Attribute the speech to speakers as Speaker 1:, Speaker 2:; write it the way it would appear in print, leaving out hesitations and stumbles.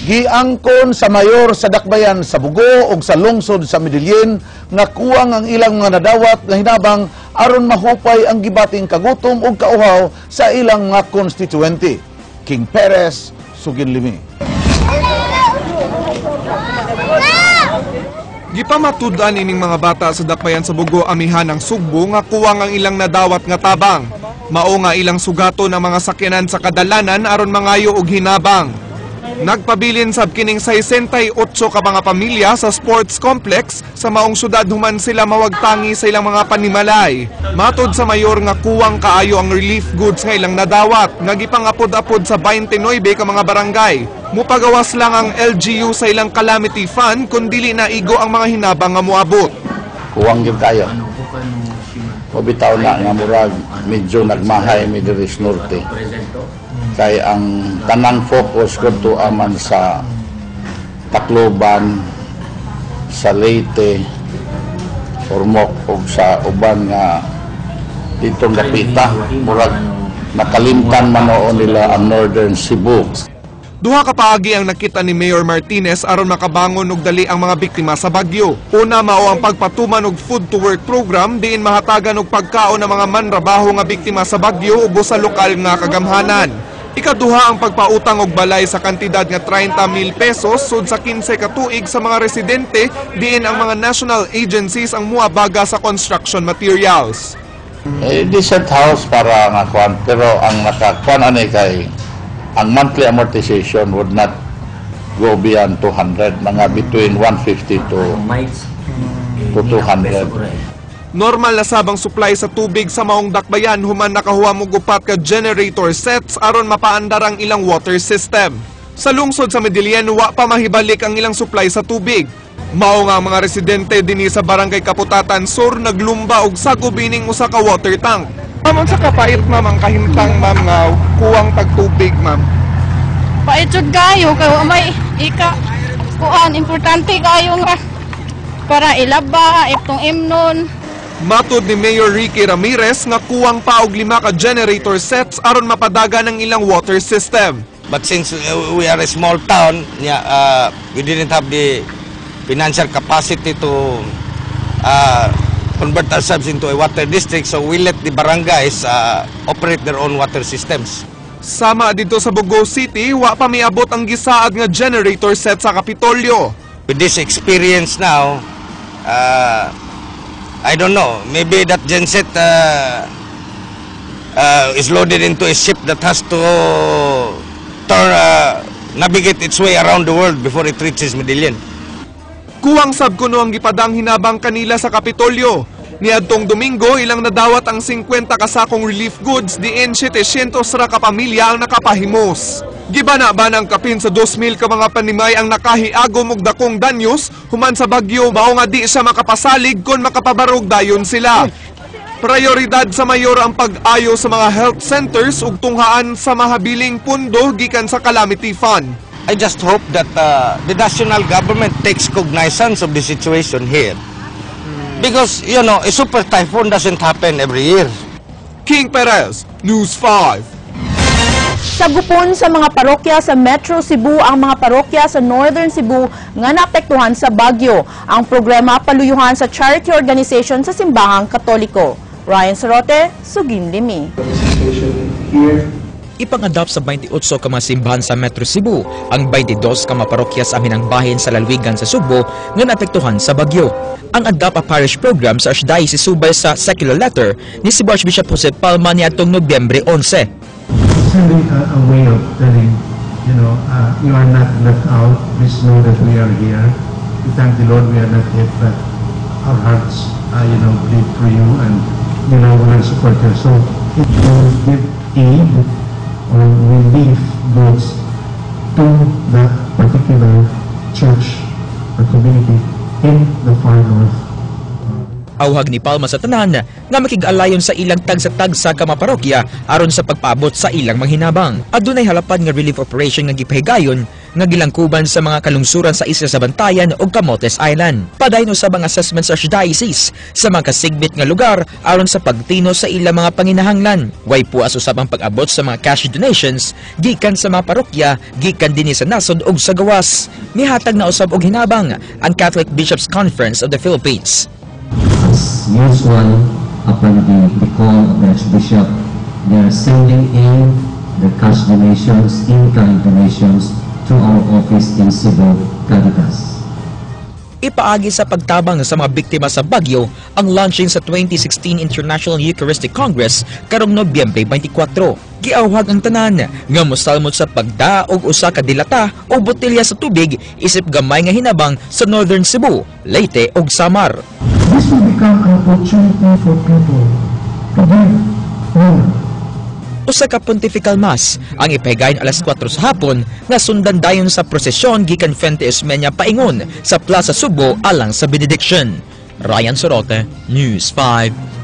Speaker 1: Giangkon sa mayor sa Dakbayan sa Bugo ug sa lungsod sa Medellin nga kuwang ang ilang mga nadawat nga hinabang aron mahupay ang gibating kagutom ug kauhaw sa ilang mga konstituente. King Perez, Suginlimi.
Speaker 2: Gipamatud-an ining mga bata sa Dakbayan sa Bugo amihan ang Sugbo nga kuwang ang ilang nadawat nga tabang. Mao nga ilang sugaton ang mga sakyanan sa kadalanan aron mangayo og hinabang. Nagpabilin sab kining 68 ka mga pamilya sa sports complex sa maong syudad human sila mawagtangi sa ilang mga panimalay. Matod sa mayor nga kuwang kaayo ang relief goods nga ilang nadawat nga gipangapod-apod sa 29 ka mga barangay. Mupagawas lang ang LGU sa ilang calamity fund kun dili na igo ang mga hinabang nga moabot.
Speaker 3: Kuwang gyud kayo. Mabitaw na nga murag medyo nagmahay mi diri sa norte. Kay ang tanang focus kudto aman sa Tacloban, sa Leyte, Ormoc ug sa uban nga ditong dapita, murag nakalimtan man noon nila ang Northern Cebu.
Speaker 2: Duha ka paagi ang nakita ni Mayor Martinez aron makabangon og dali ang mga biktima sa bagyo. Una mao ang pagpatuman og food to work program diin mahatagan og pagkaon ang mga manrabaho nga biktima sa bagyo ubos sa lokal nga kagamhanan. Ikaduha ang pagpautang og balay sa kantidad nga 30,000 pesos sud sa 15 ka tuig sa mga residente diin ang mga national agencies ang muabaga sa construction materials.
Speaker 3: Decent house para nga kuan, pero ang nakakuan ani kay ang monthly amortization would not go beyond 200, mga between 150 to 200.
Speaker 2: Normal na sabang supply sa tubig sa maong Dakbayan human nakahuam og upat ka generator sets aron mapaandar ang ilang water system. Sa lungsod sa Medellin, wa pa mahibalik ang ilang supply sa tubig. Mao nga ang mga residente dinhi sa Barangay Kaputatan Sur naglumba og sagob ining usa ka water tank. Ma'am, unsa ka pait ma'am ang kahimtang ma'am nga kuwang tagtubig ma'am?
Speaker 4: Pait jud kayo kay wa may ika kuan, importante kayo nga para ilaba itong imnon.
Speaker 2: Matod ni Mayor Ricky Ramirez nga kuwang pa og 5 ka generator sets aron mapadagan ang ilang water system.
Speaker 5: But since we are a small town, we didn't have the financial capacity to convert ourselves into a water district, so we let the barangays operate their own water systems.
Speaker 2: Sama dito sa Bogo City, wa pa miabot ang gisaad nga generator set sa Kapitolyo.
Speaker 5: With this experience now, I don't know, maybe that genset is loaded into a ship that has to navigate its way around the world before it reaches Medellin.
Speaker 2: Kuwang sab kuno ang gipadang hinabang kanila sa Kapitolyo. Niadtong Domingo, ilang nadawat ang 50 kasakong relief goods diin 700 ra ka pamilya ang nakapahimos. Gibana-bana ang kapin sa 2,000 ka mga panimay ang nakahiagom og dakong danyos human sa bagyo, mao nga di siya makapasalig kon makapabarog dayon sila. Prioridad sa mayor ang pag-ayo sa mga health centers ug tunghaan sa mahabiling pundo gikan sa Calamity Fund.
Speaker 5: I just hope that the national government takes cognizance of the situation here. Because a super typhoon doesn't happen every year.
Speaker 2: King Perez, News 5.
Speaker 6: Sagupon sa mga parokya sa Metro Cebu ang mga parokya sa Northern Cebu nga naapektuhan sa bagyo. Ang programa paluyuhan sa charity organization sa Simbahang Katoliko. Ryan Sorote, Suginlimi.
Speaker 7: Ipang-adapt sa 28 ka mga simbahan sa Metro Cebu ang 22 ka mga parokya sa aminang bahin sa lalawigan sa Sugbo nga naapektuhan sa bagyo. Ang Adopt a Parish Program sa Archdiocese subay sa secular letter ni Cebu Archbishop Jose Palma niadtong Nobyembre 11.
Speaker 8: It's really a way of telling, you are not left out. Please know that we are here. We thank the Lord we are not yet, but our hearts bleed for you and we will support you. So it will give aid or relief goods to that particular church or community in the far north.
Speaker 7: Awhag ni Palma sa tanan nga makig-alayon sa ilang tagsa-tagsa ka mga parokya aron sa pagpaabot sa ilang manghinabang. Adunay halapan nga relief operation nga gipahigayon nga gilangkuban sa mga kalungsuran sa isla sa Bantayan ug Camotes Island. Padayon usab ang assessment sa Archdiocese sa mga kasigbit nga lugar aron sa pagtino sa ilang mga panginahanglan. Way puas usab ang pag-abot sa mga cash donations gikan sa mga parokya, gikan dinhi sa nasod ug sa gawas. Mihatag na usab og hinabang ang Catholic Bishops Conference of the Philippines.
Speaker 9: As usual, upon the call of the Archbishop, they are sending in the cash donations, in-kind donations to our office in Cebu, Caritas.
Speaker 7: Ipaagi sa pagtabang sa mga biktima sa bagyo ang launching sa 2016 International Eucharistic Congress karong Nobyembre 24. Giawhag ang tanan nga mosalmot sa pagda og usa ka dilata o botelya sa tubig isip gamay nga hinabang sa Northern Cebu, Leyte ug Samar.
Speaker 10: This will become an opportunity for people to give more.
Speaker 7: Usa ka pontifical mass ang ipahigayon alas 4 sa hapon nga sundan dayon sa prosesyon gikan Fuente Osmeña paingon sa Plaza Sugbo alang sa benediction. Ryan Sorote, News 5.